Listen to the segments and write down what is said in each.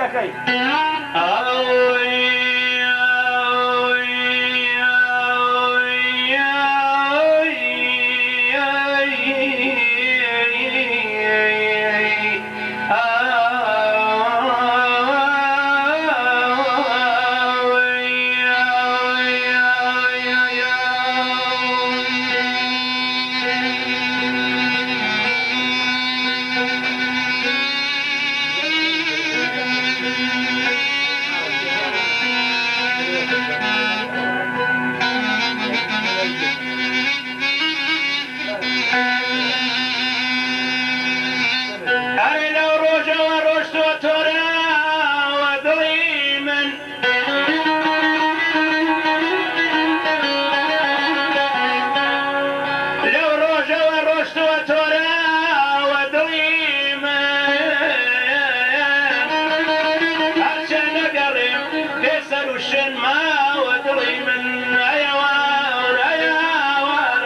دەکەی. ئەرێ لەو ڕۆژەوە ڕۆشتووە تۆراوە دڵی من. لەو ڕۆژەوە ڕۆشتووە تۆراوە دڵی من. هەرچەند نەگەڕێم بێ سەر و شوێن ماوە دڵی من. ئەیەوار ئەیەوار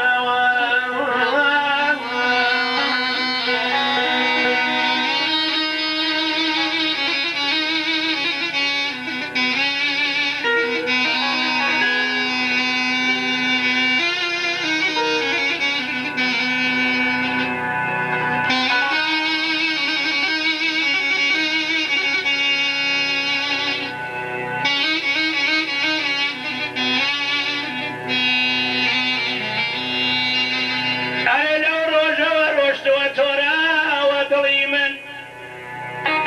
ئەرێ لەو ڕۆژەوە ڕۆشتووە تۆراوە دڵی من.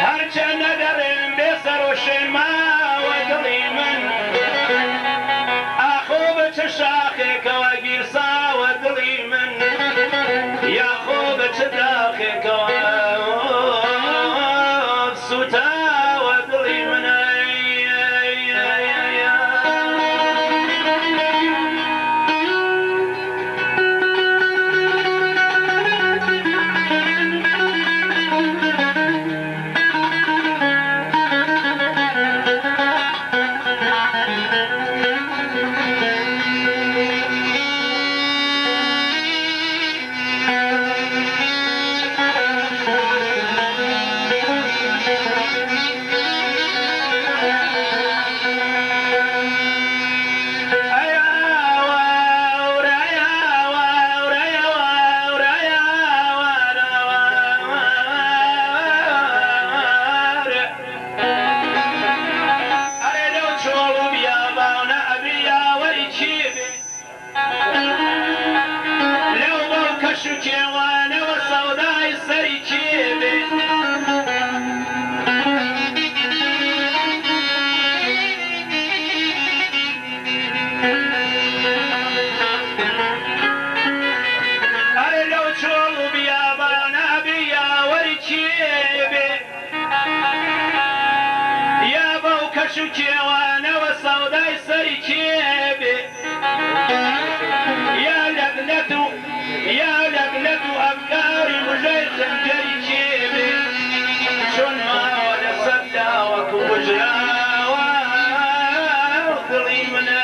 هەرچەند نەگەڕێم بێ سەر و شوێن ماوە دڵی من. ئاخۆ بە چ شاخێکەوە گیرساوە دڵی من. یاخۆ بە چ داخێکەوە سووتاوە دڵی من. ئەرێ لەو چۆڵ و بیابانە ئەبی یاوەری کێ بێ؟ لەو بەو کەش و کێوانەوە سەودای سەری کێ بێ؟ ئەرێ لەو چۆڵ و بیابانە ئەبی یاوەری کێ بێ؟ یا بەو کەش و کێوانەوە سەودای سەری کێ بێ؟ یا لەبنەت و یا لەبنەت و ئەفکاری مژەی خنجەری کێ بێ؟ چۆن ماوە لەسەر لاوەک و بژراوە دڵی منە.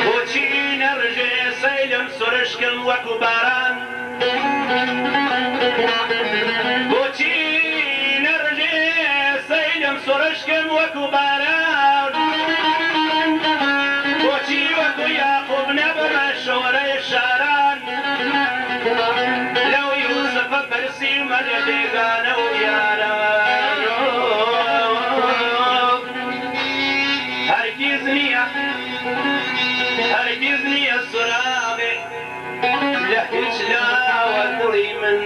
بۆچی نەڕژێ سەیلم سروشکم وەکو باران؟ بۆچی نەڕژێ سەیلم سروشکم وەکو باران؟ بۆچی وەکو یاقوب نەبمە شۆرەی شاران؟ لەو یوسفە پرسیومە لە بێگانە و یاران. هەرگیز نییە هەرگیز نییە سۆراغێ لە هیچ لاوە دڵی من.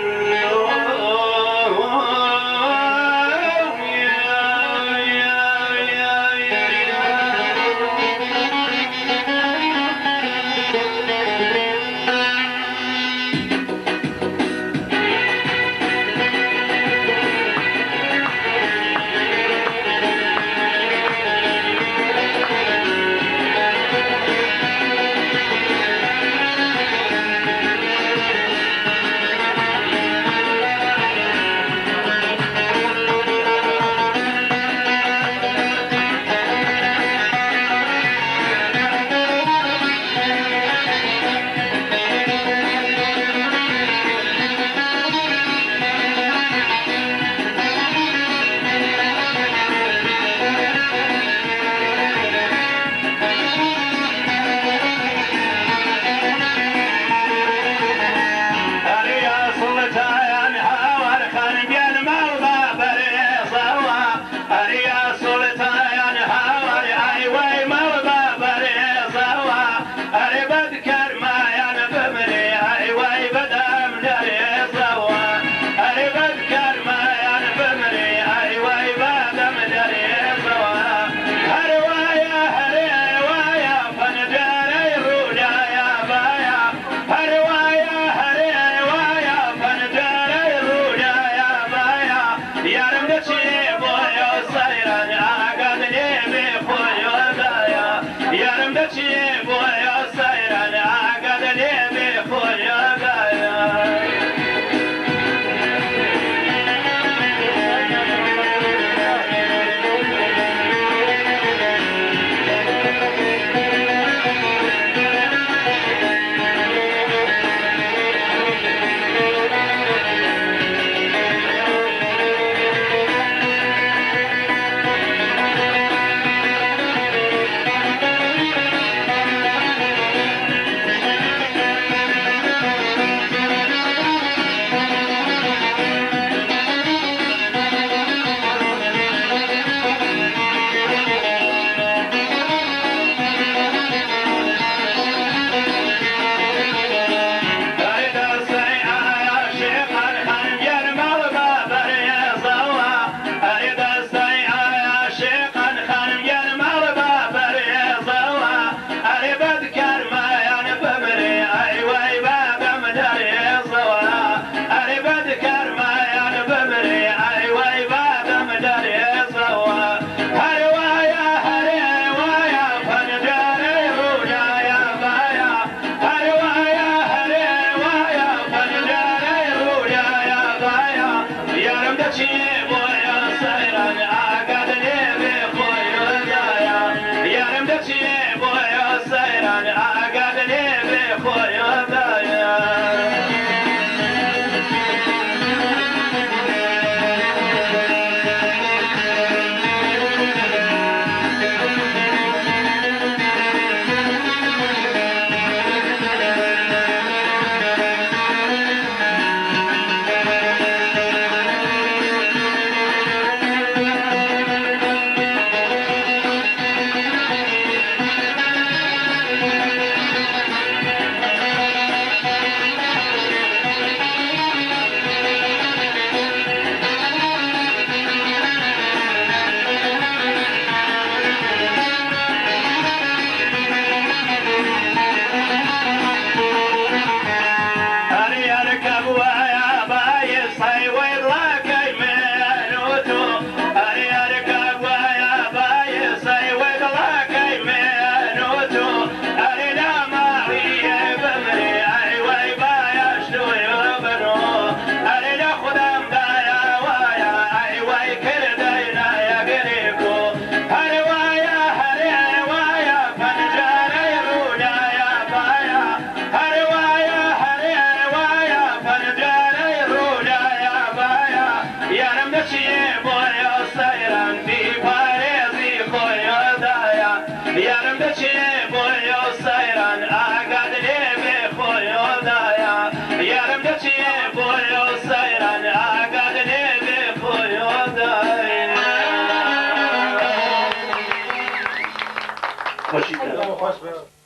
خۆش بێ.